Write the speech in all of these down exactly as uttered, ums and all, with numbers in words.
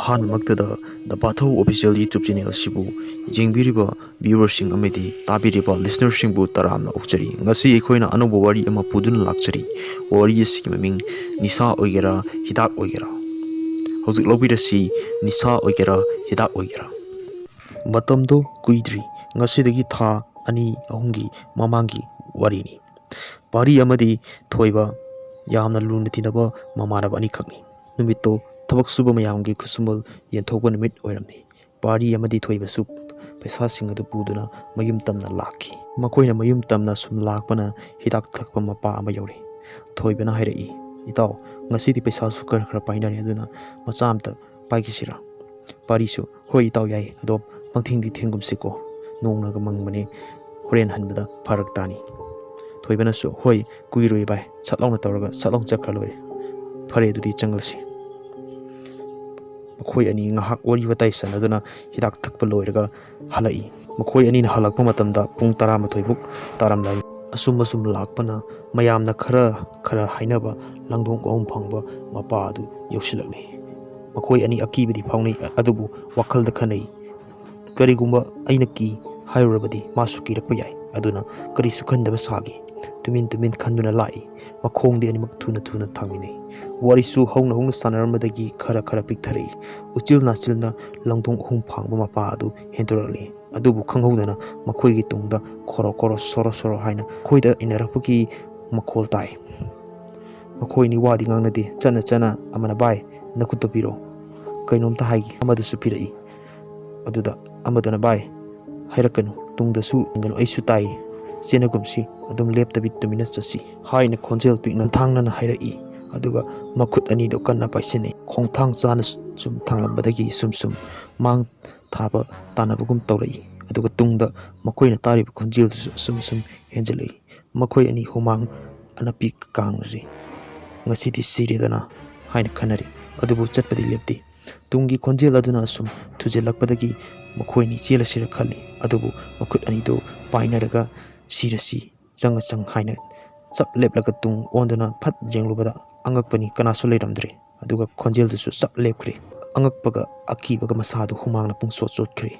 ꯑꯍꯥꯟꯕꯃꯛꯇꯗ The Pathou Official YouTube channel ꯑꯁꯤꯕꯨ ꯌꯦꯡꯕꯤꯔꯤꯕ viewerꯁꯤꯡ ꯑꯃꯗꯤ ꯇꯥꯕꯤꯔꯤꯕ listenerꯁꯤꯡꯕꯨ ꯇꯔꯥꯝꯅ ꯑꯣꯛꯆꯔꯤ꯫ ꯉꯁꯤ ꯑꯩꯈꯣꯏꯅ ꯑꯅꯧꯕ ꯋꯥꯔꯤ ꯑꯃ ꯄꯨꯗꯨꯅ ꯂꯥꯛꯆꯔꯤ꯫ ꯋꯥꯔꯤ ꯑꯁꯤꯒꯤ ꯃꯃꯤꯡ ꯅꯤꯁꯥ ꯑꯣꯏꯒꯦꯔꯥ ꯍꯤꯗꯥꯛ ꯑꯣꯏꯒꯦꯔꯥ꯫ ꯍꯧꯖꯤꯛ ꯂꯧꯕꯤꯔꯁꯤ, ꯅꯤꯁꯥ ꯑꯣꯏꯒꯦꯔꯥ ꯍꯤꯗꯥꯛ ꯑꯣꯏꯒꯦꯔꯥ꯫ ꯃꯇꯝꯗꯣ ꯀꯨꯏꯗ꯭ꯔꯤ, ꯉꯁꯤꯗꯒꯤ ꯊꯥ ꯑꯅꯤ ꯑꯍꯨꯝꯒꯤ ꯃꯃꯥꯡꯒꯤ ꯋꯥꯔꯤꯅꯤ꯫ ꯄꯥꯔꯤ ꯑꯃꯗꯤ ꯊꯣꯏꯕ ꯌꯥꯝꯅ ꯂꯨꯅ ꯇꯤꯟꯅꯕ ꯃꯃꯥꯟꯅꯕ ꯑꯅꯤꯈꯛꯅꯤ꯫ ꯅꯨꯃꯤꯠꯇꯣ ꯊꯕꯛ ꯁꯨꯕ ꯃꯌꯥꯝꯒꯤ ꯈꯨꯠꯁꯨꯃꯜ ꯌꯦꯟꯊꯣꯛꯄ ꯅꯨꯃꯤꯠ ꯑꯣꯏꯔꯝꯃꯤ꯫ ꯄꯥꯔꯤ ꯑꯃꯗꯤ ꯊꯣꯏꯕꯁꯨ ꯄꯩꯁꯥꯁꯤꯡ ꯑꯗꯨ ꯄꯨꯗꯨꯅ ꯃꯌꯨꯝ ꯇꯝꯅ ꯂꯥꯛꯈꯤ꯫ ꯃꯈꯣꯏꯅ ꯃꯌꯨꯝ ꯇꯝꯅ ꯁꯨꯝ ꯂꯥꯛꯄꯅ ꯍꯤꯗꯥꯛ ꯊꯛꯄ ꯃꯄꯥ ꯑꯃ ꯌꯧꯔꯦ꯫ ꯊꯣꯏꯕꯅ ꯍꯥꯏꯔꯛꯏ, "ꯏꯇꯥꯎ, ꯉꯁꯤꯗꯤ ꯄꯩꯁꯥꯁꯨ ꯈꯔ ꯈꯔ ꯄꯥꯏꯅꯔꯦ, ꯑꯗꯨꯅ ꯃꯆꯥ ꯑꯝꯇ ꯄꯥꯏꯈꯤꯁꯤꯔꯥ?" ꯄꯥꯔꯤꯁꯨ, "ꯍꯣꯏ ꯏꯇꯥꯎ, ꯌꯥꯏ, ꯑꯗꯣ ꯄꯪꯊꯦꯡꯗꯤ ꯊꯦꯡꯒꯨꯝꯁꯤꯀꯣ, ꯅꯣꯡꯅꯒ ꯃꯪꯕꯅꯦ, ꯍꯣꯔꯦꯟ ꯍꯟꯕꯗ ꯐꯔꯛ ꯇꯥꯅꯤ꯫" ꯊꯣꯏꯕꯅꯁꯨ, "ꯍꯣꯏ, ꯀꯨꯏꯔꯣꯏ ꯚꯥꯏ, ꯁꯠ ꯂꯥꯎꯅ ꯇꯧꯔꯒ ꯁꯠ ꯂꯥꯎꯅ ꯆꯠꯈ꯭ꯔ ꯂꯣꯏꯔꯦ꯫ ꯐꯔꯦ, ꯑꯗꯨꯗꯤ ꯆꯪꯂꯁꯤ꯫" ꯃꯈꯣꯏ ꯑꯅꯤ ꯉꯥꯏꯍꯥꯛ ꯋꯥꯔꯤ ꯋꯥꯇꯥꯏ ꯁꯥꯟꯅꯗꯨꯅ ꯍꯤꯗꯥꯛ ꯊꯛꯄ ꯂꯣꯏꯔꯒ ꯍꯜꯂꯛꯏ꯫ ꯃꯈꯣꯏ ꯑꯅꯤꯅ ꯍꯜꯂꯛꯄ ꯃꯇꯝꯗ ꯄꯨꯡ ꯇꯔꯥꯃꯥꯊꯣꯏꯃꯨꯛ ꯇꯥꯔꯝꯂꯥꯏ꯫ ꯑꯁꯨꯝ ꯑꯁꯨꯝ ꯂꯥꯛꯄꯅ ꯃꯌꯥꯝꯅ ꯈꯔ ꯈꯔ ꯍꯥꯏꯅꯕ ꯂꯪꯗꯣꯡ ꯑꯍꯨꯝ ꯐꯪꯕ ꯃꯄꯥ ꯑꯗꯨ ꯌꯧꯁꯤꯜꯂꯛꯂꯤ꯫ ꯃꯈꯣꯏ ꯑꯅꯤ ꯑꯀꯤꯕꯗꯤ ꯐꯥꯎꯅꯩ, ꯑꯗꯨꯕꯨ ꯋꯥꯈꯜꯗ ꯈꯟꯅꯩ, "ꯀꯔꯤꯒꯨꯝꯕ ꯑꯩꯅ ꯀꯤ ꯍꯥꯏꯔꯨꯔꯕꯗꯤ ꯃꯥꯁꯨ ꯀꯤꯔꯛꯄ ꯌꯥꯏ꯫" ꯑꯗꯨꯅ ꯀꯔꯤꯁꯨ ꯈꯟꯗꯕ ꯁꯥꯈꯤ꯫ ꯇꯨꯃꯤꯟ ꯇꯨꯃꯤꯟ ꯈꯟꯗꯨꯅ ꯂꯥꯛꯏ꯫ ꯃꯈꯣꯡꯗꯤ ꯑꯅꯤꯃꯛ ꯊꯨꯅ ꯊꯨꯅ ꯊꯥꯡꯃꯤꯟꯅꯩ꯫ ꯋꯥꯔꯤꯁꯨ ꯍꯧꯅ ꯍꯧꯅ ꯁꯥꯟꯅꯔꯝꯕꯗꯒꯤ ꯈꯔ ꯈꯔ ꯄꯤꯛꯊꯔꯛꯏ꯫ ꯎꯆꯤꯜ ꯅꯥꯆꯤꯜꯅ ꯂꯪꯗꯣꯡ ꯑꯍꯨꯝ ꯐꯥꯡꯕ ꯃꯄꯥ ꯑꯗꯨ ꯍꯦꯟꯗꯣꯔꯛꯂꯤ꯫ ꯑꯗꯨꯕꯨ ꯈꯪꯍꯧꯗꯅ ꯃꯈꯣꯏꯒꯤ ꯇꯨꯡꯗ ꯈꯣꯔꯣ ꯈꯣꯔꯣ ꯁꯣꯔꯣ ꯁꯣꯔꯣ ꯍꯥꯏꯅ ꯃꯈꯣꯏꯗ ꯏꯟꯅꯔꯛꯄꯒꯤ ꯃꯈꯣꯜ ꯇꯥꯏ꯫ ꯃꯈꯣꯏ ꯑꯅꯤ ꯋꯥꯗꯤ ꯉꯥꯡꯅꯗꯦ꯫ ꯆꯠꯅ ꯆꯠꯅ ꯑꯃꯅ, "ꯚꯥꯏ, ꯅꯈꯨꯠꯇꯣ ꯄꯤꯔꯛꯑꯣ, ꯀꯩꯅꯣꯝꯇ ꯍꯥꯏꯒꯦ꯫" ꯑꯃꯗꯨꯁꯨ ꯄꯤꯔꯛꯏ꯫ ꯑꯗꯨꯗ ꯑꯃꯗꯨꯅ, "ꯚꯥꯏ, ꯍꯥꯏꯔꯛꯀꯅꯨ, ꯇꯨꯡꯗꯁꯨ ꯌꯦꯡꯒꯅꯨ, ꯑꯩꯁꯨ ꯇꯥꯏ, ꯆꯦꯟꯅꯒꯨꯝꯁꯤ, ꯑꯗꯨꯝ ꯂꯦꯞꯇꯕꯤ ꯇꯨꯃꯤꯟꯅ ꯆꯠꯁꯤ," ꯍꯥꯏꯅ ꯈꯣꯟꯖꯦꯜ ꯄꯤꯛꯅ ꯊꯥꯡꯅꯅ ꯍꯥꯏꯔꯛꯏ꯫ ꯑꯗꯨꯒ ꯃꯈꯨꯠ ꯑꯅꯤꯗꯣ ꯀꯟꯅ ꯄꯥꯏꯁꯤꯟꯅꯩ꯫ ꯈꯣꯡꯊꯥꯡ ꯆꯥꯅ ꯁꯨꯝ ꯊꯥꯡꯂꯝꯕꯗꯒꯤ ꯁꯨꯝ ꯁꯨꯝ ꯃꯥꯡ ꯊꯥꯕ ꯇꯥꯟꯅꯕꯒꯨꯝ ꯇꯧꯔꯛꯏ꯫ ꯑꯗꯨꯒ ꯇꯨꯡꯗ ꯃꯈꯣꯏꯅ ꯇꯥꯔꯤꯕ ꯈꯣꯟꯖꯦꯜꯗꯨꯁꯨ ꯑꯁꯨꯝ ꯑꯁꯨꯝ ꯍꯦꯟꯖꯜꯂꯛꯏ꯫ ꯃꯈꯣꯏ ꯑꯅꯤ ꯍꯨꯃꯥꯡ ꯑꯅꯞꯄꯤ ꯀꯥꯡꯅꯔꯦ꯫ "ꯉꯁꯤꯗꯤ ꯁꯤꯔꯦꯗꯅ" ꯍꯥꯏꯅ ꯈꯟꯅꯔꯤ꯫ ꯑꯗꯨꯕꯨ ꯆꯠꯄꯗꯤ ꯂꯦꯞꯇꯦ꯫ ꯇꯨꯡꯒꯤ ꯈꯣꯟꯖꯦꯜ ꯑꯗꯨꯅ ꯑꯁꯨꯝ ꯊꯨꯖꯤꯜꯂꯛꯄꯗꯒꯤ ꯃꯈꯣꯏ ꯑꯅꯤ ꯆꯦꯜꯂꯁꯤꯔ ꯈꯜꯂꯤ꯫ ꯑꯗꯨꯕꯨ ꯃꯈꯨꯠ ꯑꯅꯤꯗꯨ ꯄꯥꯏꯅꯔꯒ "ꯁꯤꯔꯁꯤ, ꯆꯪꯉ ꯆꯪ" ꯍꯥꯏꯅ ꯆꯞ ꯂꯦꯞꯂꯒ ꯇꯨꯡ ꯑꯣꯟꯗꯨꯅ ꯐꯠ ꯌꯦꯡꯂꯨꯕꯗ ꯑꯉꯛꯄꯅꯤ, ꯀꯅꯥꯁꯨ ꯂꯩꯔꯝꯗ꯭ꯔꯦ꯫ ꯑꯗꯨꯒ ꯈꯣꯟꯖꯦꯜꯗꯨꯁꯨ ꯆꯞ ꯂꯦꯞꯈ꯭ꯔꯦ꯫ ꯑꯉꯛꯄꯒ ꯑꯀꯤꯕꯒ ꯃꯁꯥꯗꯨ ꯍꯨꯃꯥꯡꯅ ꯄꯨꯡꯆꯣꯠ ꯆꯣꯠꯈ꯭ꯔꯦ꯫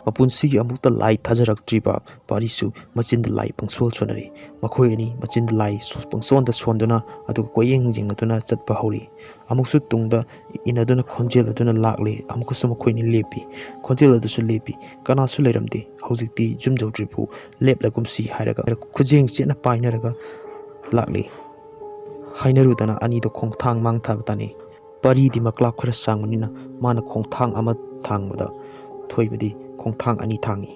ꯃꯄꯨꯟꯁꯤꯒꯤ ꯑꯃꯨꯛꯇ ꯂꯥꯏ ꯊꯥꯖꯔꯛꯇ꯭ꯔꯤꯕ ꯄꯥꯔꯤꯁꯨ ꯃꯆꯤꯟꯗ ꯂꯥꯏ ꯄꯪꯁꯣꯜ ꯁꯣꯟꯅꯔꯤ꯫ ꯃꯈꯣꯏ ꯑꯅꯤ ꯃꯆꯤꯟꯗ ꯂꯥꯏ ꯄꯪꯁꯣꯟꯗ ꯁꯣꯟꯗꯨꯅ, ꯑꯗꯨꯒ ꯀꯣꯏꯌꯦꯡ ꯌꯦꯡꯅꯗꯨꯅ ꯆꯠꯄ ꯍꯧꯔꯤ꯫ ꯑꯃꯨꯛꯁꯨ ꯇꯨꯡꯗ ꯏꯟꯅꯗꯨꯅ ꯈꯣꯟꯖꯦꯜ ꯑꯗꯨꯅ ꯂꯥꯛꯂꯦ꯫ ꯑꯃꯨꯛꯀꯁꯨ ꯃꯈꯣꯏ ꯑꯅꯤ ꯂꯦꯞꯄꯤ꯫ ꯈꯣꯟꯖꯦꯜ ꯑꯗꯨꯁꯨ ꯂꯦꯞꯄꯤ꯫ ꯀꯅꯥꯁꯨ ꯂꯩꯔꯝꯗꯦ꯫ ꯍꯧꯖꯤꯛꯇꯤ ꯌꯨꯝ ꯌꯧꯗ꯭ꯔꯤꯐꯥꯎ ꯂꯦꯞꯂꯒꯨꯝꯁꯤ ꯍꯥꯏꯔꯒ ꯈꯨꯖꯦꯡ ꯆꯦꯠꯅ ꯄꯥꯏꯅꯔꯒ ꯂꯥꯛꯂꯤ꯫ ꯍꯥꯏꯅꯔꯨꯗꯅ ꯑꯅꯤꯗꯣ ꯈꯣꯡꯊꯥꯡ ꯃꯥꯡꯊꯕ ꯇꯥꯅꯩ꯫ ꯄꯥꯔꯤꯗꯤ ꯃꯀ꯭ꯂꯥꯛ ꯈꯔ ꯁꯥꯡꯕꯅꯤꯅ ꯃꯥꯅ ꯈꯣꯡꯊꯥꯡ ꯑꯃ ꯊꯥꯡꯕꯗ ꯊꯣꯏꯕꯗꯤ ꯈꯣꯡꯊꯥꯡ ꯑꯅꯤ ꯊꯥꯡꯏ꯫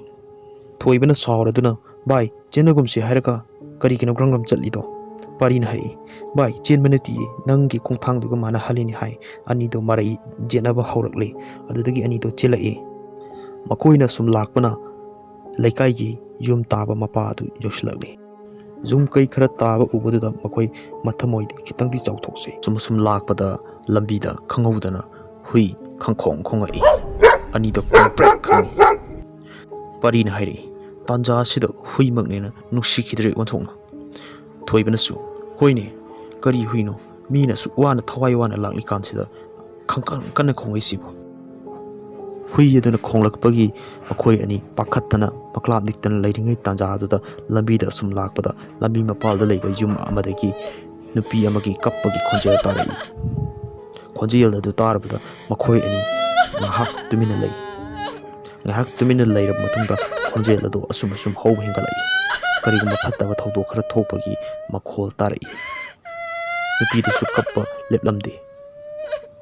ꯊꯣꯏꯕꯅ ꯁꯥꯎꯔꯗꯨꯅ, "ꯚꯥꯏ, ꯆꯦꯟꯅꯒꯨꯝꯁꯤ ꯍꯥꯏꯔꯒ ꯀꯔꯤꯒꯤꯅꯣ ꯒ꯭ꯔꯪ ꯒ꯭ꯔꯪ ꯆꯠꯂꯤꯗꯣ?" ꯄꯥꯔꯤꯅ ꯍꯥꯏꯔꯛꯏ꯫ "ꯚꯥꯏ, ꯆꯦꯟꯕ ꯅꯠꯇꯤꯌꯦ, ꯅꯪꯒꯤ ꯈꯣꯡꯊꯥꯡꯗꯨꯒ ꯃꯥꯟꯅꯍꯜꯂꯤꯅꯦ" ꯍꯥꯏ꯫ ꯑꯅꯤꯗꯣ ꯃꯔꯩ ꯌꯦꯠꯅꯕ ꯍꯧꯔꯛꯂꯦ꯫ ꯑꯗꯨꯗꯒꯤ ꯑꯅꯤꯗꯣ ꯆꯦꯜꯂꯛꯑꯦ꯫ ꯃꯈꯣꯏꯅ ꯁꯨꯝ ꯂꯥꯛꯄꯅ ꯂꯩꯀꯥꯏꯒꯤ ꯌꯨꯝ ꯇꯥꯕ ꯃꯄꯥ ꯑꯗꯨ ꯌꯧꯁꯤꯜꯂꯛꯂꯤ꯫ ꯌꯨꯝ ꯀꯩ ꯈꯔ ꯇꯥꯕ ꯎꯕꯗꯨꯗ ꯃꯈꯣꯏ ꯃꯊꯃꯣꯏꯗꯤ ꯈꯤꯇꯪꯗꯤ ꯆꯥꯎꯊꯣꯛꯆꯩ꯫ ꯁꯨꯝ ꯁꯨꯝ ꯂꯥꯛꯄꯗ ꯂꯝꯕꯤꯗ ꯈꯪꯍꯧꯗꯅ ꯍꯨꯏ ꯈꯪꯈꯣꯡ ꯈꯣꯡꯉꯛꯏ꯫ ꯑꯅꯤꯗꯣ ꯀ꯭ꯔꯦꯛ ꯀ꯭ꯔꯦꯛ ꯈꯪꯉꯤ꯫ ꯄꯥꯔꯤꯅ ꯍꯥꯏꯔꯛꯏ, "ꯇꯥꯟꯖꯥ ꯑꯁꯤꯗ ꯍꯨꯏꯃꯛꯅꯦꯅ ꯅꯨꯡꯁꯤꯈꯤꯗ꯭ꯔꯦ ꯑꯣꯟꯊꯣꯛꯅ"꯫ ꯊꯣꯏꯕꯅꯁꯨ, "ꯍꯣꯏꯅꯦ, ꯀꯔꯤ ꯍꯨꯏꯅꯣ? ꯃꯤꯅ ꯑꯁꯨꯛ ꯋꯥꯅ ꯊꯋꯥꯏ ꯋꯥꯅ ꯂꯥꯛꯂꯤꯀꯥꯟꯁꯤꯗ ꯈꯪꯀꯟ ꯀꯟꯅ ꯈꯣꯡꯂꯛꯏꯁꯤꯕꯨ?" ꯍꯨꯏ ꯑꯗꯨꯅ ꯈꯣꯡꯂꯛꯄꯒꯤ ꯃꯈꯣꯏ ꯑꯅꯤ ꯄꯥꯈꯠꯇꯅ ꯃꯀ꯭ꯂꯥꯞ ꯅꯤꯛꯇꯅ ꯂꯩꯔꯤꯉꯩ ꯇꯥꯟꯖꯥꯗꯨꯗ ꯂꯝꯕꯤꯗ ꯑꯁꯨꯝ ꯂꯥꯛꯄꯗ ꯂꯝꯕꯤ ꯃꯄꯥꯜꯗ ꯂꯩꯕ ꯌꯨꯝ ꯑꯃꯗꯒꯤ ꯅꯨꯄꯤ ꯑꯃꯒꯤ ꯀꯞꯄꯒꯤ ꯈꯣꯟꯖꯦꯜ ꯇꯥꯔꯛꯏ꯫ ꯈꯣꯟꯖꯦꯜ ꯑꯗꯨ ꯇꯥꯔꯕꯗ ꯃꯈꯣꯏ ꯑꯅꯤ ꯉꯥꯏꯍꯥꯛ ꯇꯨꯃꯤꯟꯅ ꯂꯩ꯫ ꯉꯥꯏꯍꯥꯛ ꯇꯨꯃꯤꯟꯅ ꯂꯩꯔꯕ ꯃꯇꯨꯡꯗ ꯈꯣꯟꯖꯦꯜ ꯑꯗꯨ ꯑꯁꯨꯝ ꯑꯁꯨꯝ ꯍꯧꯕ ꯍꯦꯟꯒꯠꯂꯛꯏ꯫ ꯀꯔꯤꯒꯨꯝꯕ ꯐꯠꯇꯕ ꯊꯧꯗꯣꯛ ꯈꯔ ꯊꯣꯛꯄꯒꯤ ꯃꯈꯣꯜ ꯇꯥꯔꯛꯏ꯫ ꯅꯨꯄꯤꯗꯨꯁꯨ ꯀꯞꯄ ꯂꯦꯞꯂꯝꯗꯦ꯫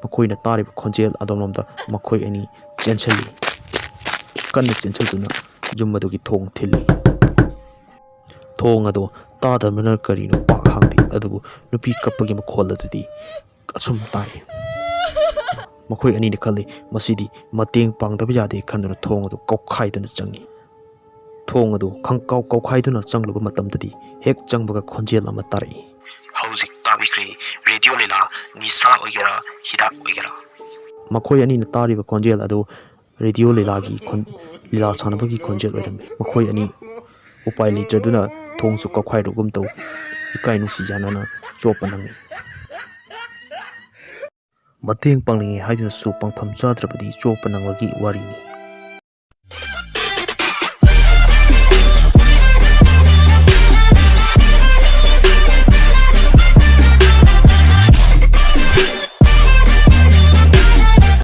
ꯃꯈꯣꯏꯅ ꯇꯥꯔꯤꯕ ꯈꯣꯟꯖꯦꯜ ꯑꯗꯣꯝꯂꯣꯝꯗ ꯃꯈꯣꯏ ꯑꯅꯤ ꯆꯦꯟꯁꯤꯜꯂꯤ꯫ ꯀꯟꯅ ꯆꯦꯟꯁꯤꯜꯗꯨꯅ ꯌꯨꯝ ꯑꯗꯨꯒꯤ ꯊꯣꯡ ꯊꯤꯜꯂꯤ꯫ ꯊꯣꯡ ꯑꯗꯨ ꯇꯥꯗꯕꯅ ꯀꯔꯤꯅꯣ ꯄꯥꯛ ꯍꯥꯡꯗꯦ, ꯑꯗꯨꯕꯨ ꯅꯨꯄꯤ ꯀꯞꯄꯒꯤ ꯃꯈꯣꯜ ꯑꯗꯨꯗꯤ ꯑꯁꯨꯝ ꯇꯥꯏ꯫ ꯃꯈꯣꯏ ꯑꯅꯤꯅ ꯈꯜꯂꯤ, "ꯃꯁꯤꯗꯤ ꯃꯇꯦꯡ ꯄꯥꯡꯗꯕ ꯌꯥꯗꯦ" ꯈꯟꯗꯨꯅ ꯊꯣꯡ ꯑꯗꯨ ꯀꯥꯎꯈꯥꯏꯗꯨꯅ ꯆꯪꯏ꯫ ꯊꯣꯡ ꯑꯗꯨ ꯈꯪꯀꯥꯎ ꯀꯥꯎꯈꯥꯏꯗꯨꯅ ꯆꯪꯂꯨꯕ ꯃꯇꯝꯗꯗꯤ ꯍꯦꯛ ꯆꯪꯕꯒ ꯈꯣꯟꯖꯦꯜ ꯑꯃ ꯇꯥꯔꯛꯏ꯫ ꯍꯧꯖꯤꯛ ꯇꯥꯕꯤꯈ꯭ꯔꯦ ꯔꯦꯗꯤꯑꯣ ꯂꯤꯂꯥ, ꯅꯤꯁꯥ ꯑꯣꯏꯒꯦꯔꯥ ꯍꯤꯗꯥꯛ ꯑꯣꯏꯒꯦꯔꯥ꯫ ꯃꯈꯣꯏ ꯑꯅꯤꯅ ꯇꯥꯔꯤꯕ ꯈꯣꯟꯖꯦꯜ ꯑꯗꯨ ꯔꯦꯗꯤꯑꯣ ꯂꯤꯂꯥꯒꯤ ꯈꯣꯟ-, ꯂꯤꯂꯥ ꯁꯥꯟꯅꯕꯒꯤ ꯈꯣꯟꯖꯦꯜ ꯑꯣꯏꯔꯝꯃꯤ꯫ ꯃꯈꯣꯏ ꯑꯅꯤ ꯎꯄꯥꯏ ꯂꯩꯇ꯭ꯔꯗꯨꯅ ꯊꯣꯡꯁꯨ ꯀꯥꯎꯈꯥꯏꯔꯨꯒꯨꯝ ꯇꯧ, ꯏꯀꯥꯏ ꯅꯨꯡꯁꯤ ꯌꯥꯅꯅ ꯆꯣꯞꯄ ꯅꯪꯉꯤ꯫ ꯃꯇꯦꯡ ꯄꯥꯡꯅꯤꯡꯏ ꯍꯥꯏꯗꯨꯅꯁꯨ ꯄꯥꯡꯐꯝ ꯆꯥꯗ꯭ꯔꯕꯗꯤ ꯆꯣꯞꯄ ꯅꯪꯕꯒꯤ ꯋꯥꯔꯤꯅꯤ꯫